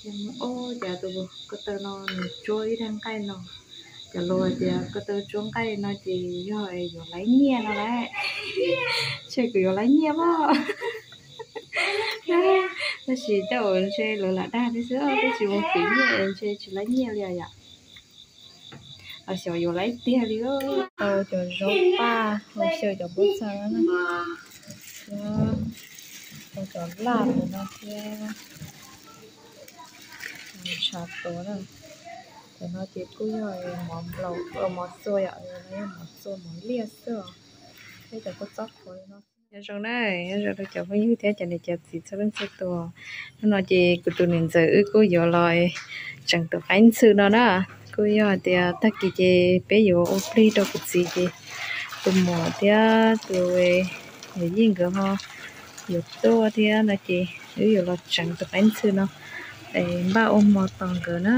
Ces mus, o, cas tus ko taw no nws tsuab ib daig nqaij no. Cov lus tias ko taw tsuab nqaij no ces yog yuav laib nyiaj no lawm. Ntshe kuv yuav laib nyiaj mas. Tab sis tej zaum ntshe lawv lam dag thiab xwb, twb tsis mus khwv nyiaj ntshe tsis laib nyiaj li yom. Los xyov yuav laib tiag li. Tau cov zaub paj, ua xyaw cov pob txha na, thiab tau cov laj ntawm no thiab tshav tuav na. Cov no ces kuj yog mov nplaum, mov txua yom, no yog mov txua mov liaj xwb os. Thiab cov kua txob qhuav li no. Nyob zoo na, nyob zoo rau cov phooj ywg thiab cov niam cov txiv txhua leej txhua tus. Hnub no ces kuv tus niam ntxawm wb kuj yuav los tseem tus qaib ntxhw no na. Kuj yog hais tias tag kis ces peb yuav ua plig rau kuv txiv ces tus muam thiab tus yawm yij nkawd ho yuav tuaj thiab no ces wb yuav los tseem tus qaib ntxhw no es npaj ua hmo tos nkawd na.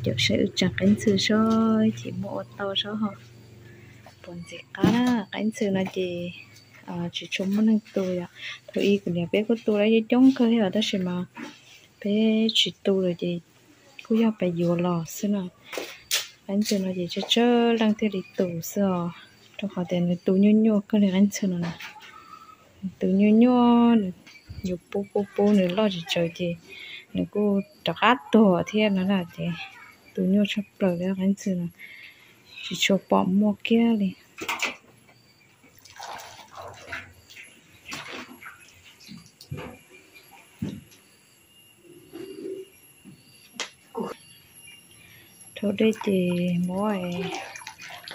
Caum seb wb tseem qaib ntxhw sob ces muab ua tau sob ho puas ntxim qab na. Qaib ntxhw no ces tsis tshua muaj neeg tu yom. Thaum ub kuv niam peb kuj tu lawm coob kawg thiab tab sis mas peb tsis tu lawm ces kuj yog peb yuav los xwb na. Qaib ntxhw no ces tsawg tsawg leej thiaj li tu xwb os, rau qhov tias nws tu nyuaj nyuaj kawg li qaib ntxhw no na. Nws tu nyuaj nyuaj, nws yuav pub pub pub nws loj tsis tsawg ces nws kuj rov qab tuag thiab no na ces tu nyuaj tshaj plaws li qaib ntxhw no, tsis tshua pom muaj kiag li. Rhaub dej ces muab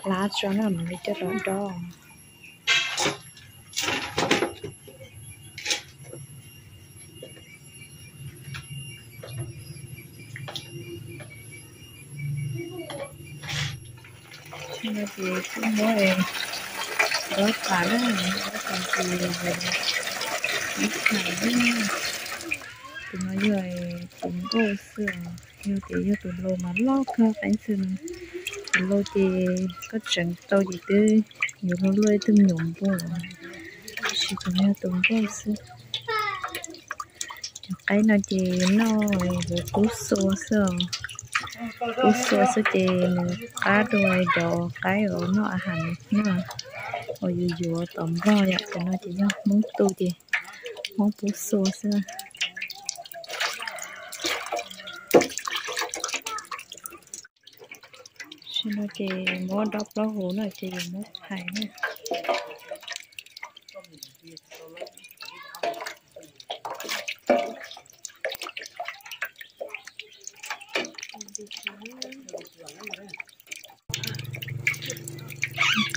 hlab tso na mam li coj los dob. No ces kuj muab dob tas na, dob tas ces ib tham na. Tus no yog tus nkauj xwb os, yog tias yog tus laus mas loj kawg qaib ntxhw no. Tus laus ces koj tseev tau ces twb yuav luag luaj ib tug me nyuam npua, tab sis tus no yog tus nkauj xwb. Cov qaib no ces noj yuav kub xua xwb os. Kub xua xwb ces nws qab dua cov qaib uas noj a has na, uas yus yuav tom Nplog yom. Cov no ces yog Hmoob tu ces Hmoob pub xua xwb. Tam sim no ces muab dob plaub hau na ces yuav muab phais na.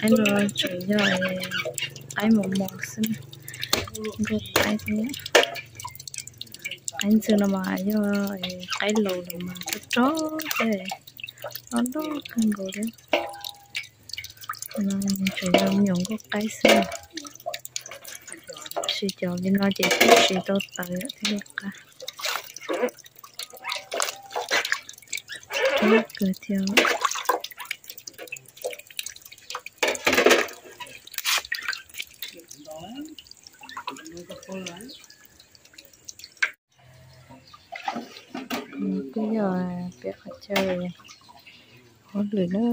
Qaib no tseem yog qaib mos mos xwb, nkauj qaib thiab. Qaib ntxhw no mas yog qaib laus lawm mas rog rog thiab, loj loj kawg nkaus thiab. Tseem yog me nyuam nkauj qaib xwb, tab sis cov li no ces twb tsis tau tawv thiaj li qab. Rog kawg thiab. Kuj yog peb qhov chaw hauj lwm na,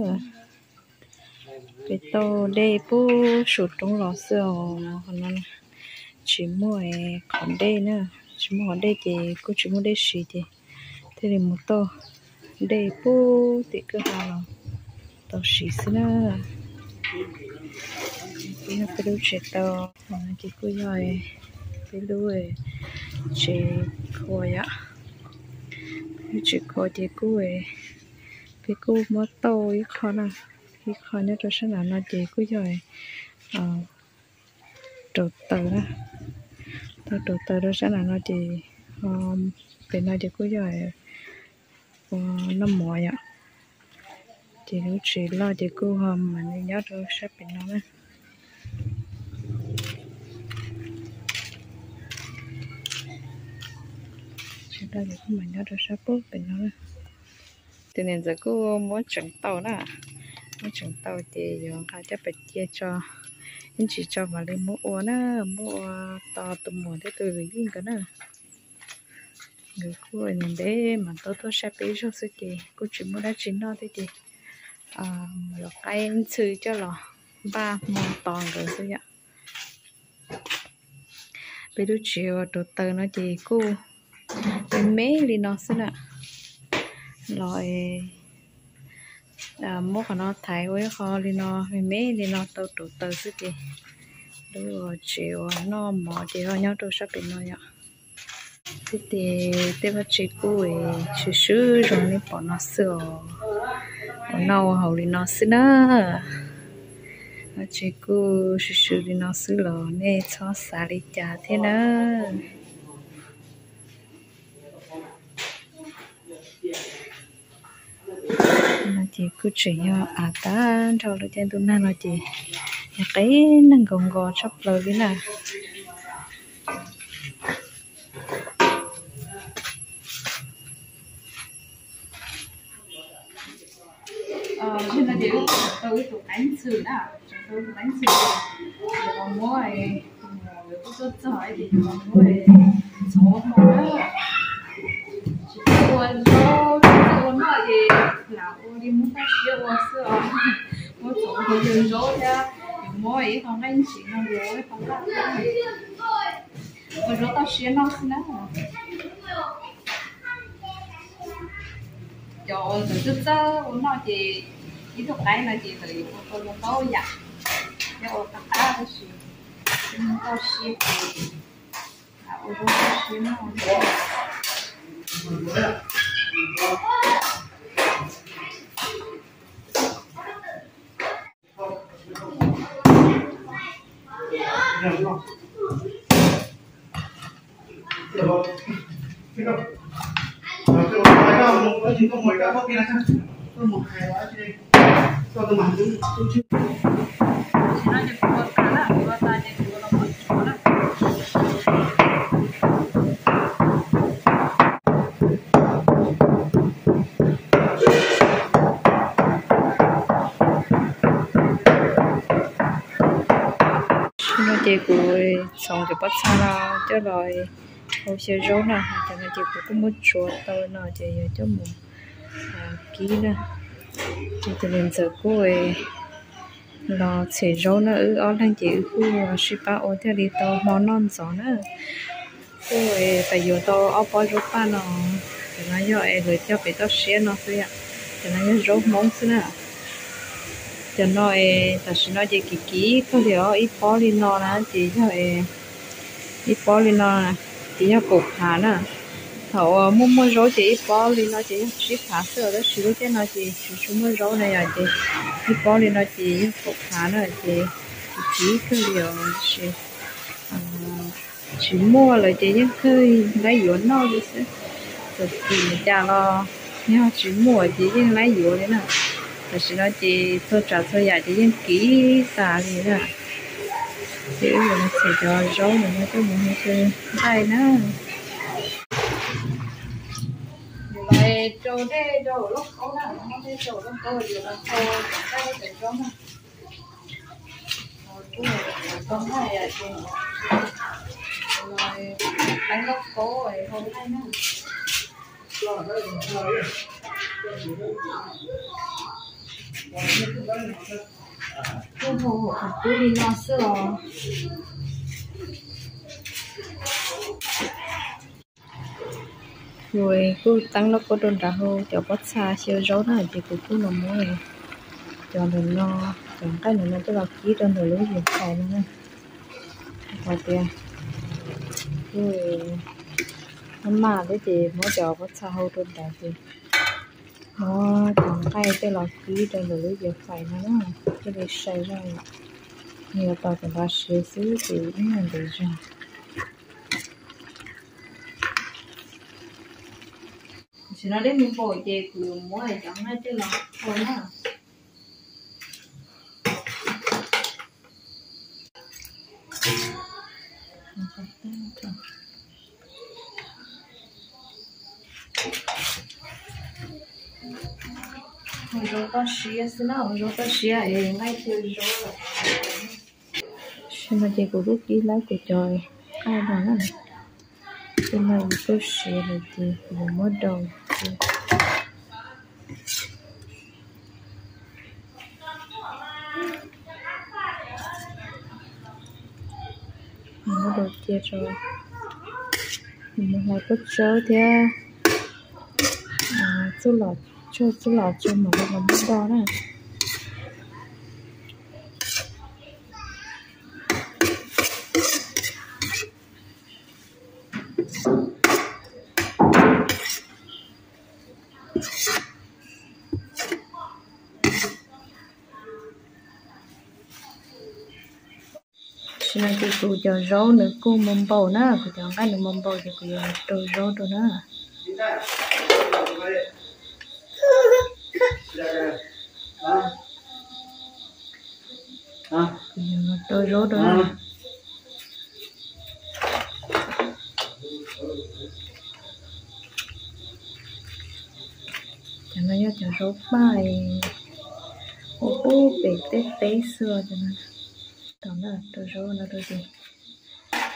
peb tau dej puag saum roob los xwb os. Qhov no tsis muaj qhov dej na, tsis muaj qhov dej ces kuj tsis muaj dej siv ces thiaj li mus tau dej puag tim kwj ha los tau siv xwb na. Kuj yog peb lub tsev tau, qhov no ces kuj yog peb lub tsev khua yom. Lub tsev khua ces kuj, peb kuj muab tau ib qho na, ib qho nyob rau sab nram no ces kuj yog rauv taws na, tau rauv taws rau sab nram no ces pem no ces kuj yog ua noj mov yom. Ces lub tsev loj ces kuj ho mam li nyob rau sab pem no na. Tsev loj ces kuj mam nyob rau sab pem no na. Tus niam ntxawm kuj muab tseev tau na, muab tseev tau ces yuav nqa coj pais cia tso, ib ntsis tso mam li muab ua na, muab ua tos tus muam thiab tus yawm yij nkawd na. Nkawd kuj ntev ntev mas tau tuaj saib peb zaug xwb ces kuj tsis muaj dab tsi noj thiab ces los qaib ntxhw coj los npaj hmo tos nkawd xwb yom. Peb lub tsev uas rauv taws no ces kuj me me li no xwb na. Los muab qhov no thaiv ua ib qho li no me me li no tau rauv taws xwb ces lub tsev uas noj mov ces ho nyob rau sab pem no yom. Xwb ces tej vaj tsev kuj swm swm zoo nej pom no xwb os. Ua noj ua haus li no xwb na. Vaj tsev kuj swm swm li no xwb los nej txhob xav li cas thiab na. No ces kuj tseem yog av tag nrho lub caij ntuj nag no ces yog qeb neeg nkaus nkos tshaj plaws li na. Tau ib tug qaib ntxhw na, tau ib tug qaib ntxhw, los muab, kuv tuaj txog ces los muab ntxuav hmo na. Tsis txawj ua zaub, tsis txawj ua noj ces lam ua li muab toj siab ua xwb os. Muab txuav hmo yawg zaub thiab, yuav muab ib qho nqaij ntsim no yuav ua ib qho nqaij ua zaub toj siab noj xwb na. Cov uas txawj txawj ua noj ces ib tug qaib no ces lawv yuav ua tau zoo ntau yam, thiab ua qab qab tab sis toj siab ces ua zaub toj siab noj. Tam sim no ces kuv txhoov cov pob txha no coj los hau xyaw zaub na, cov no ces kuv kuj muab tsuav tau no ces yuav coj mus kib na. Ces tus niam ntxawm kuj los txhem zaub na, wb ob leeg ces wb kuj sib pab ua thiaj li tau hmo noj ntxov na. Kuj tas yuav tau ob pob zaub paj no, cov no yog es lawv coj pem toj siab no xwb yom, cov no yog zaub Hmoob xwb na. Cov no es tam sim no ces kim kim kawg li os, ib pob li no na ces yog ib pob li no ces yog kaum phav na. Thaum uas muaj muaj zaub ces ib pob li no ces yog tsib phav xwb os, tab sis lub caij no ces tsis tshua muaj zaub na yom, ces ib pob li no ces yog kaum phav na, ces kim kim kawg li os, tab sis tsis muaj lawm ces yeej kawg laib yuav noj li xwb. Txawm kim li cas los yog tsis muaj ces yeej laib yuav li na. Tam sim no ces txhua tsav txhua yam ces yeej kim tas li na. Ces wb yuav los txhom cov zaub ntawm no coj mus hu xyaw nqaij na. Yuav los rau dej rau hauv lauj kaub na, muab dej rau hauv lauj kaub yuav los hau cov nqaij cov zaub na. Kuj tau nqaij ces los qeeb lauj kaub hau nqaij na. Kuj hau hauv qhov cub li no xwb os. Kuv kuj teeb lauj kaub rau nrad hau cov pob txha xyaw zaub na, ces kuv kuj los muab cov ntawm no, cov nqaij ntawm no coj los kib rau ntawm lub yias fais no na. Qhov tias kuj maj maj thiab ces muab cov pob txha hau rau nrad ces muab cov nqaij coj los kib rau ntawm lub yias fais no na, thiaj li sai zog. Nws yuav tos cov nrad siav xwb ces ib nyuag ntev zog. Tam sim no dej mus npaum ces kuv yuav muab cov nqaij coj los hau na. Ua zaub toj siab xwb na, ua zaub toj siab es nqaij xyaw zaub lawm. Tam sim no ces kuv kuj kib laib kuv cov nqaij no na. Tej no yus tuaj siav lawm ces yus muab daus cia. Muab daus cia rau, mus hlais kua tsawb thiab txuj lom, tshuaj txuj lom tso mam li los muab do na. Tam sim no ces kuv cov zaub nws kuj mus npaum na, kuv cov nqaij nws mus npaum ces kuv yuav rau zaub rau na. Kuv yuav rau zaub rau na. Cov no yog cov zaub paj ua pub pem teb peb xwb os. Cov no tau na, rau zaub no rau ces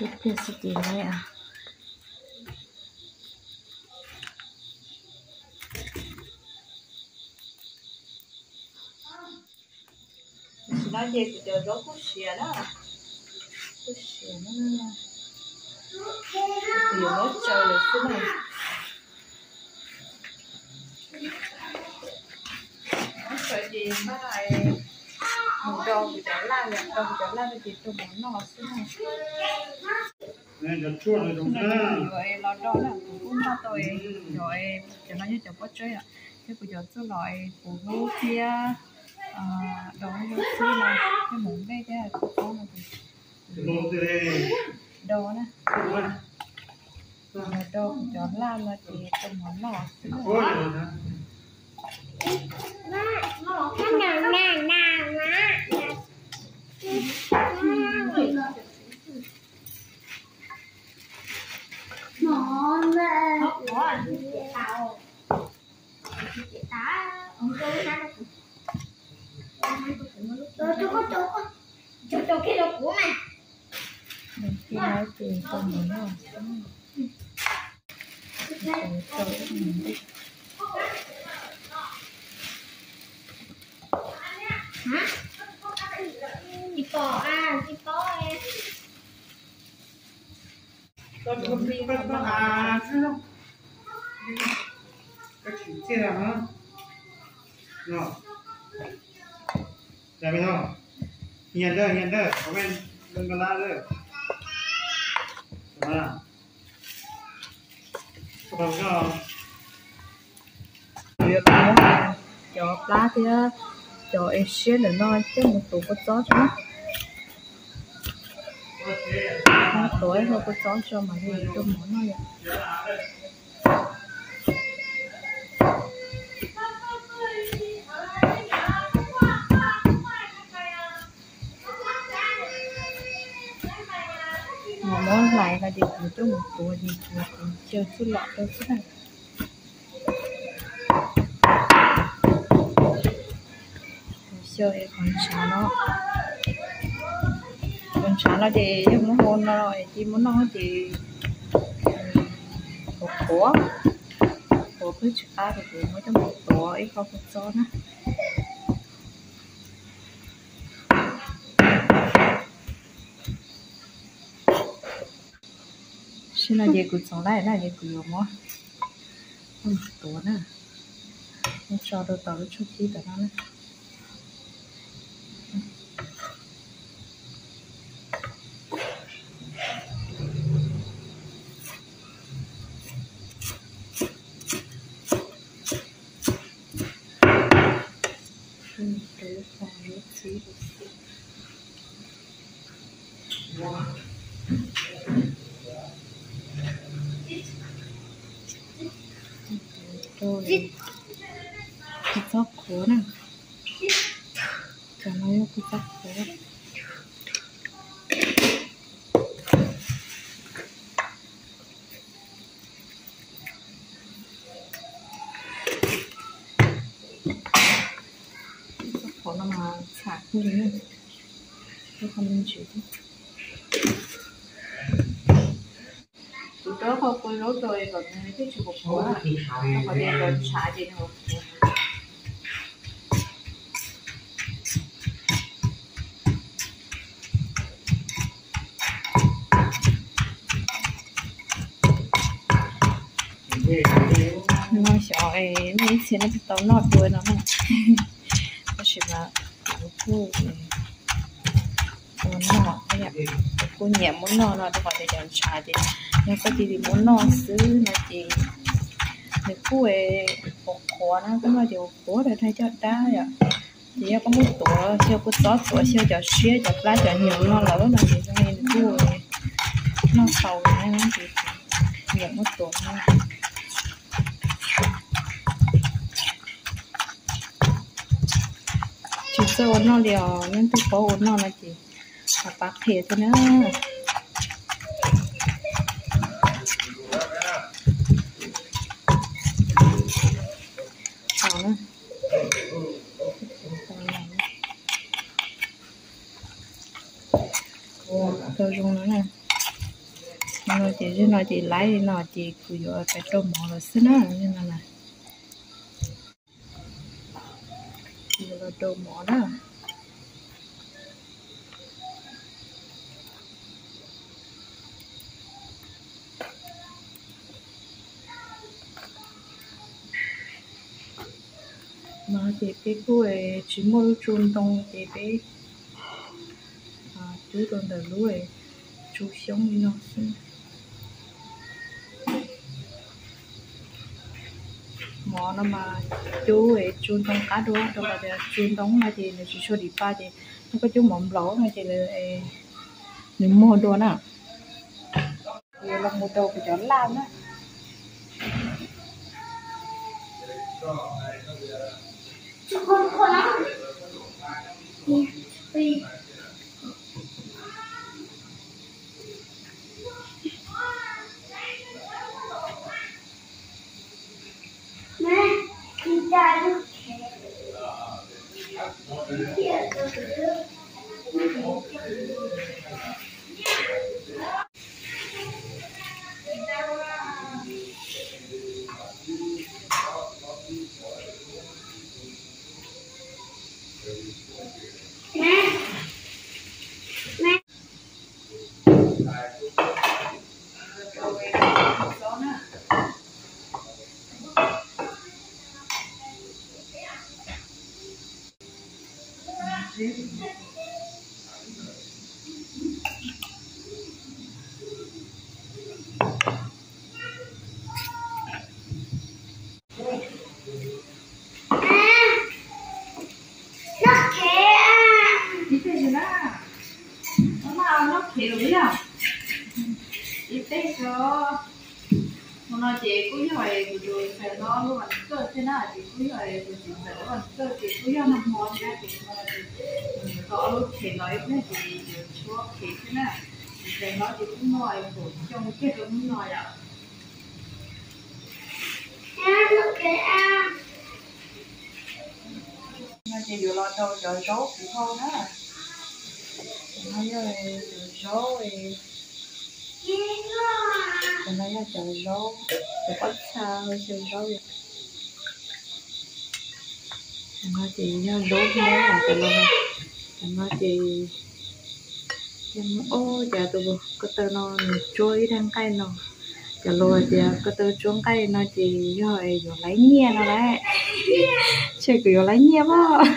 ib pliag xwb ces lawm. Tam sim no ces kuv cov zaub kuj siav na, kuj siav na, kuv yuav muab tsaws lawm xwb na. Muab tsaws ces npaj mus do kuv cov laj, do kuv cov laj no ces rau mov noj xwb na. Yuav los do na, kuv kuj npaj tau cov, cov no yog cov pob tsawb yom, thiab kuv cov txuj lom es kuv hub thiab do xwb no, thiab mus npej thiab kuv pob no ces do na, do kuv cov laj no ces rau mov noj xwb. Hias ntawd, hias ntawd, comment, comment lab lawm. Cov plab thiab cov es siab ntawm no coj mus tuav kua txob tso na. Tuav ib hau kua txob tso mam li rau mov noj yom. Mov muab hlais no ces kuv coj mus tuav ces kuv, kuv xyaw txuj lom rau xwb na. Kuv xyaw es qhov ntshav no, qhov ntshav no ces yog muab hau no es cia muab noj ces qhuav qhuav, qhuav pheej tsis qab ces kuv muab coj mus tuav ib hau kua txob na. Tam sim no ces kuv txoov lawm na ces kuv yuav muab tuav na, muab tso rau tom lub tshuaj kib tom no na. Kua txob qhuav na, cov no yog kua txob qhuav. Kua txob qhuav no mas txham kawg li, ua qhov me ntsis thiab. Kuv Rau qhov kua zaub rau kom nws thiaj tsis qhuav qhuav, rau qhov tias cov ntshav ces nws qhuav qhuav. No xyov nej ib txhia nej puas tau noj dua no na. Tab sis mas kuv kuj ua noj, kuv kuj nyiam muab noj no rau qhov tias cov ntshav ces yog koj cia li muab noj xwb no ces nws kuj qhuav qhuav na, koj noj ces qhuav qhuav rau dai coj dab yom. Ces yog koj muab tuav xyaw kua txob, tuav xyaw cov siab cov plab cov nyoos no lawm no ces zoo li nws kuj noj tau na, ces nyiam muab tuav na. Tsis txawj ua noj li os, leej twg paub ua noj no ces pab qhia thiab na. Tau zoo no na. No ces, no ces laib li no ces kuv yuav pais rau mov lawm xwb na, no na. Yuav los rau mov na. No ces peb kuj tsis muaj lub tsu ntoo ces peb cub rau ntawm lub tsu xyoob li no xwb. Mov no mas cub tsu ntoo qab dua, rau qhov tias tsu ntoo no ces nws tsis tshua dim pa ces yog koj cub mov nplaum no ces nws muag dua na. Yuav los mus rau kuv cov laj na. Ib teg xwb. Hmo no ces kuj yog kuv tus ntxhais hlob lub vas thawj thiab na, ces kuj yog tus txiv ntxawm lub vas thawj ces kuj yog nag hmo thiab na, ces hmo no ces nws yuav tau ob lub khev no ib pliag ces yuav tshuab khev thiab na. Tus ntxhais hlob ces kuj muaj kaum xyoo kiag rau hnub no yom. No ces yuav los rau cov zaub kuv hau na. Cov no yog cov zaub, cov no yog cov zaub, cov pob txha, cov zaub. Cov no ces yog zaub hmab, cov no ces, ub, cas tus ko taw no nws tsuab ib daig nqaij no. Cov lus hais tias ko taw tsuab nqaij no ces yog yuav laib nyiaj no lauj. Ntshe kuv yuav laib nyiaj mas.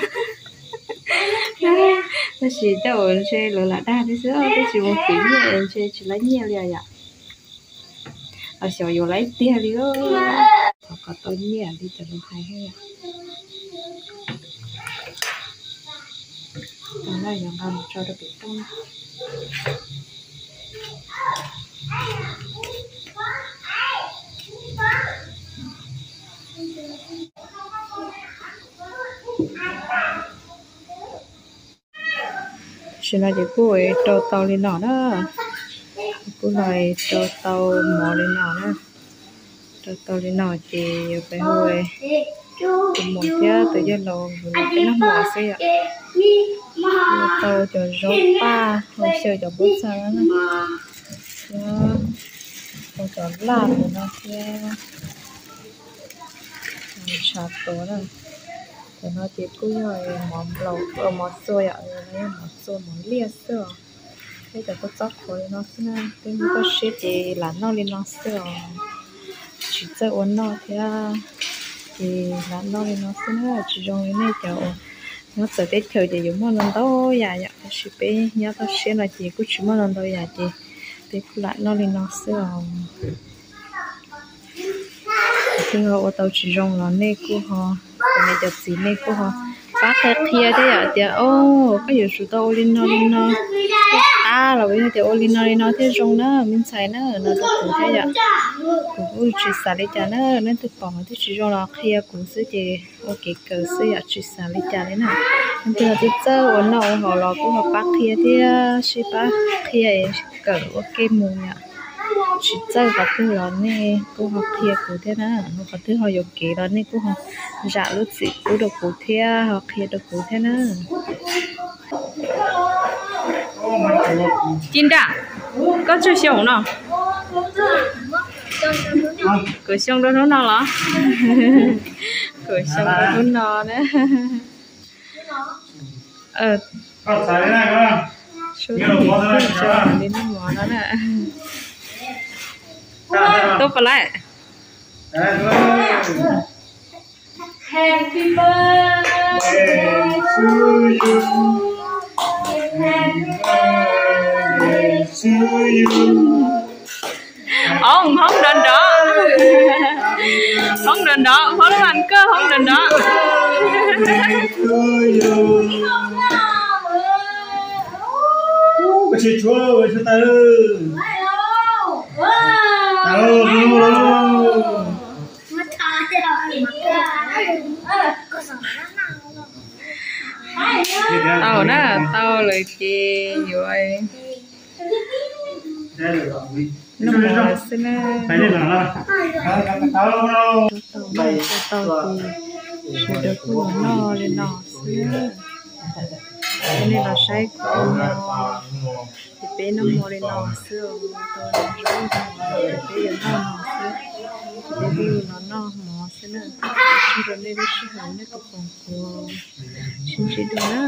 Tab sis tej uas ntshe lawv lam dag thiab xwb, tab sis mus khwv nyiaj ntshe tsis laib nyiaj li yom. Los xyov yuav laib tiag li. Thov kom tau nyiaj li cov lus hais thiab yom. Tau na, yuav nqa mus tso rau pem rooj na. Tam sim no ces kuj rau tau li no na. Kuj los rau tau mov li no na. Rau tau li no ces yuav peb hu tus muam thiab tus yawg laus mus noj mov xwb yom. Rau tau cov zaub paj, hu xyaw cov pob txha na. Ua cov laj ntawm no thiab, tshav tuag na. Cov no ces kuj yog mov nplaum, mov txua yom, no yog mov txua mov liaj xwb os. Peb cov kua txob qhuav li no xwb na, peb muab toj siab ces lam noj li no xwb os. Tsis txawj ua noj thiab ces lam noj li no xwb na, tsis zoo li nej cov uas nyob txawv teb chaws ces yuav muaj ntau ntau yam yom, tab sis peb nyob toj siab no ces kuj tsis muaj ntau ntau yam ces peb kuj lam noj li no xwb os. Twb ho ua tau tsis zoo los nej kuj ho, kuv cov txiv nej kuj ho pab qhia qhia thiab yom, tias o, koj yuav tsum tau ua li no li no, thiaj qab los yog tias ua li no li no thiaj zoo na me ntxhais na, no rau kuv thiab yom. Kuv kuj tsis xav li cas na, leej twg pom twb tsis zoo los qhia kuv xwb ces ua kev kawm xwb yom, tsis xav li cas li na. Leej twg twb txawj ua noj ua haus los kuj ho pab qhia thiab, sib pab qhia kawm ua ke mus yom. Tsis txawj qhov twg los nej kuj ho qhia kuv thiab na, qhov twg ho yuam kev los nej kuj ho zam lub txim pub rau kuv thiab ho qhia rau kuv thiab na. Ci Nra, koj tsawg xyoo no? Kaum xyoo rau hnub no los? Kaum xyoo rau hnub no na. Li noj mov no na. Tuaj pom lawm. Hoob, hoob nrov nrov. Hoob nrov nrov, hoob lub vas koj hoob nrov nrov. Tau na, tau lawm ces yuav noj mov xwb na. Tau na, tau ces sawv daws kuj los noj li no xwb. Peb nej los saib kuv ua mov, ces peb noj mov li no xwb, tau zoo, peb yuav noj mov xwb, ces peb kuj los noj mov xwb na. Ua tsaug rau nej lub sij hawm nej tus koom kuv, sib ntsib dua na.